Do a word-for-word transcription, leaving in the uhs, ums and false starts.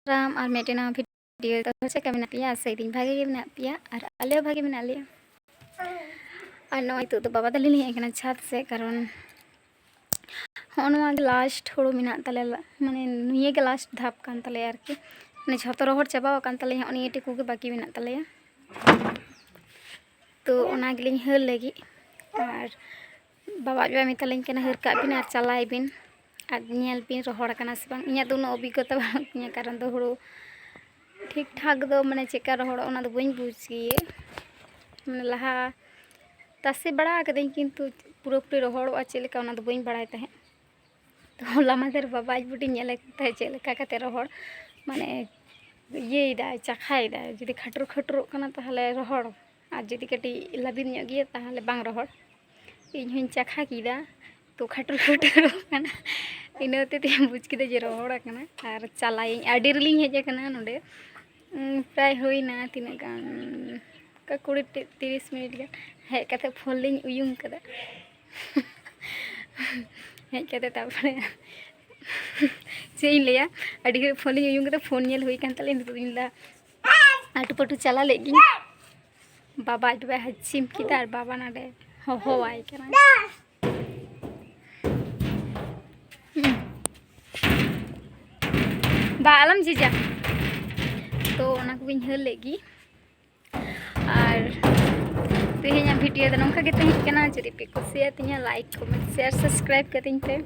ᱫᱟᱨᱟᱢ ᱟᱨ ᱢᱤᱫᱴᱮᱱ ᱱᱟᱣᱟ ᱵᱷᱤᱰᱤᱭᱳ ᱨᱮ᱾ ᱪᱮᱫ ᱞᱮᱠᱟ ᱢᱮᱱᱟᱜ ᱯᱮᱭᱟ? ᱟᱥᱟᱭᱮᱫᱟᱹᱧ ᱵᱷᱟᱜᱮ ᱜᱮ ᱢᱮᱱᱟᱜ ᱯᱮᱭᱟ ᱟᱨ ᱟᱞᱮ ᱦᱚᱸ ᱵᱷᱟᱜᱮ ᱢᱮᱱᱟᱜ ᱞᱮᱭᱟ᱾ ᱟᱨ ᱱᱚᱜᱼᱚᱭ ᱱᱤᱛᱚᱜ ᱫᱚ ᱵᱟᱵᱟ ᱛᱟᱹᱞᱤᱧ ᱞᱤᱧ ᱦᱮᱡ ᱟᱠᱟᱱᱟ ᱪᱷᱟᱫᱽ ᱥᱮᱫ, ᱠᱟᱨᱚᱱ ᱦᱚᱸᱜᱼᱚ ᱱᱚᱣᱟ ᱜᱮ ᱞᱟᱥᱴ ᱦᱳᱲᱳ ᱢᱮᱱᱟᱜ ᱛᱟᱞᱮᱭᱟ, ᱢᱟᱱᱮ ᱱᱤᱭᱟᱹ ᱜᱮ ᱞᱟᱥᱴ ᱫᱷᱟᱯ ᱠᱟᱱ ᱛᱟᱞᱮᱭᱟ ᱟᱨᱠᱤ᱾ ᱢᱟᱱᱮ ᱡᱷᱚᱛᱚ ᱨᱚᱦᱚᱲ ᱪᱟᱵᱟᱣ ᱟᱠᱟᱱ ᱛᱟᱞᱮᱭᱟ, ᱦᱚᱸᱜᱼᱚ ᱱᱤᱭᱟᱹ ᱴᱩᱠᱩ ᱜᱮ ᱵᱟᱹᱠᱤ ᱢᱮᱱᱟᱜ ᱛᱟᱞᱮᱭᱟ᱾ ᱛᱚ ᱚᱱᱟ ᱜᱮᱞᱤᱧ ᱦᱟᱹᱨ ᱞᱟᱹᱜᱤᱫ᱾ ᱟᱨ ᱵᱟᱵᱟ ᱟᱡ ᱵᱟᱵᱟᱭ ᱢᱮᱛᱟᱞᱤᱧ ᱠᱟᱱᱟ, "ᱦᱟᱹᱨ ᱠᱟᱜ ᱵᱤᱱ ᱟᱨ ᱪᱟᱞᱟᱭ ᱵᱤᱱ ᱟᱨ ᱧᱮᱞ ᱵᱤᱱ ᱨᱚᱦᱚᱲ ᱟᱠᱟᱱᱟ ᱥᱮ ᱵᱟᱝ?" ᱤᱧᱟᱹᱜ ᱫᱚ ᱩᱱᱟᱹᱜ ᱚᱵᱷᱤᱜᱽᱜᱚᱛᱟ ᱵᱟᱹᱱᱩᱜ ᱛᱤᱧᱟᱹ, ᱠᱟᱨᱚᱱ ᱫᱚ ᱦᱳᱲᱳ ᱴᱷᱤᱠ ᱴᱷᱟᱠ ᱫᱚ ᱢᱟᱱᱮ ᱪᱮᱫᱠᱟ ᱨᱚᱦᱚᱲᱚᱜᱼᱟ ᱚᱱᱟ ᱫᱚ ᱵᱟᱹᱧ ᱵᱩᱡᱽ ᱜᱮᱭᱟ᱾ ᱢᱟᱱᱮ ᱞᱟᱦᱟ ᱛᱟᱥᱮ ᱵᱟᱲᱟ ᱟᱠᱟᱫᱟᱹᱧ, ᱠᱤᱱᱛᱩ ᱯᱩᱨᱟᱹᱯᱩᱨᱤ ᱨᱚᱦᱚᱲᱚᱜᱼᱟ ᱪᱮᱫ ᱞᱮᱠᱟ ᱚᱱᱟ ᱫᱚ ᱵᱟᱹᱧ ᱵᱟᱲᱟᱭ ᱛᱟᱦᱮᱸᱫ᱾ ᱛᱚ ᱦᱚᱞᱟ ᱢᱟᱫᱷᱮᱨ ᱵᱟᱵᱟ ᱟᱡ ᱵᱩᱰᱤ ᱧᱮᱞᱮ ᱠᱟᱱ ᱛᱟᱦᱮᱸᱫ ᱪᱮᱫ ᱞᱮᱠᱟ ᱠᱟᱛᱮ ᱨᱚᱦᱚᱲ, ᱢᱟᱱᱮ ᱤᱭᱟᱹᱭᱮᱫᱟᱭ, ᱪᱟᱠᱷᱟᱭᱮᱫᱟᱭ, ᱡᱩᱫᱤ ᱠᱷᱟᱹᱴᱩᱨ ᱠᱷᱟᱹᱴᱩᱨᱚᱜ ᱠᱟᱱᱟ ᱛᱟᱦᱚᱞᱮ ᱨᱚᱦᱚᱲ, ᱟᱨ ᱡᱩᱫᱤ ᱠᱟᱹᱴᱤᱡ ᱞᱟᱹᱵᱤᱫ ᱧᱚᱜ ᱜᱮᱭᱟ ᱛᱟᱦᱚᱞᱮ ᱵᱟᱝ ᱨᱚᱦᱚᱲ᱾ ᱤᱧ ᱦᱚᱧ ᱪᱟᱠᱷᱟ ᱠᱮᱫᱟ, ᱛᱚ ᱠᱷᱟᱹᱴᱩᱨ ᱠᱷᱟᱹᱴᱩᱨᱚᱜ ᱠᱟᱱᱟ, ᱤᱱᱟᱹ ᱦᱚᱛᱮᱡ ᱛᱮᱧ ᱵᱩᱡᱽ ᱠᱮᱫᱟ ᱡᱮ ᱨᱚᱦᱚᱲ ᱟᱠᱟᱱᱟ᱾ ᱟᱨ ᱪᱟᱞᱟᱭᱟᱹᱧ, ᱟᱹᱰᱤ ᱨᱮᱞᱤᱧ ᱦᱮᱡ ᱟᱠᱟᱱᱟ ᱱᱚᱰᱮ, ᱩᱸ, ᱯᱨᱟᱭ ᱦᱩᱭᱱᱟ ᱛᱤᱱᱟᱹᱜ ᱜᱟᱱ, ᱚᱱᱠᱟ ᱠᱩᱲᱤ ᱛᱤ-, ᱛᱤᱨᱤᱥ ᱢᱤᱱᱤᱴ ᱜᱟᱱ᱾ ᱦᱮᱡ ᱠᱟᱛᱮ ᱯᱷᱳᱱ ᱞᱤᱧ ᱩᱭᱩᱝ ᱠᱟᱫᱟ᱾ ᱦᱮᱡ ᱠᱟᱛᱮ ᱛᱟᱨᱯᱚᱨᱮ ᱪᱮᱫ ᱤᱧ ᱞᱟᱹᱭᱟ, ᱟᱹᱰᱤ ᱜᱷᱟᱹᱲᱤᱡ ᱯᱷᱳᱱ ᱞᱤᱧ ᱩᱭᱩᱝ ᱠᱟᱫᱟ, ᱯᱷᱳᱱ ᱧᱮᱞ ᱦᱩᱭ ᱠᱟᱱ ᱛᱟᱞᱮᱭᱟ᱾ ᱱᱤᱛᱚᱜ ᱫᱚᱧ ᱞᱟᱹᱭᱫᱟ ᱟᱹᱴᱩ ᱯᱟᱹᱴᱩ ᱪᱟᱞᱟᱣ ᱞᱮᱫ ᱜᱤᱧ, ᱵᱟᱵᱟ ᱟᱡ ᱵᱟᱵᱟᱭ ᱦᱟᱹᱪᱤᱢ ᱠᱮᱫᱟ ᱟᱨ ᱵᱟᱵᱟ ᱱᱚᱰᱮ ᱦᱚᱦᱚᱣᱟᱭ ᱠᱟᱱᱟ᱾ ᱦᱩᱸ᱾ ᱵᱟ, ᱟᱞᱚᱢ ᱡᱷᱤᱡᱟ᱾ ᱛᱚ ᱚᱱᱟ ᱠᱚᱜᱮᱧ ᱦᱟᱹᱨ ᱞᱮᱫ ᱜᱮ᱾ ᱟᱨ ᱛᱮᱦᱮᱧᱟᱜ ᱵᱷᱤᱰᱤᱭᱳ ᱫᱚ ᱱᱚᱝᱠᱟ ᱜᱮ ᱛᱟᱦᱮᱸ ᱠᱟᱱᱟ᱾ ᱡᱩᱫᱤ ᱯᱮ ᱠᱩᱥᱤᱭᱟᱜ ᱛᱤᱧᱟ, ᱞᱟᱭᱤᱠ, ᱠᱚᱢᱮᱱᱴ, ᱥᱮᱭᱟᱨ, ᱥᱟᱵᱥᱠᱨᱟᱭᱤᱵ ᱠᱟᱹᱛᱤᱧ ᱯᱮ᱾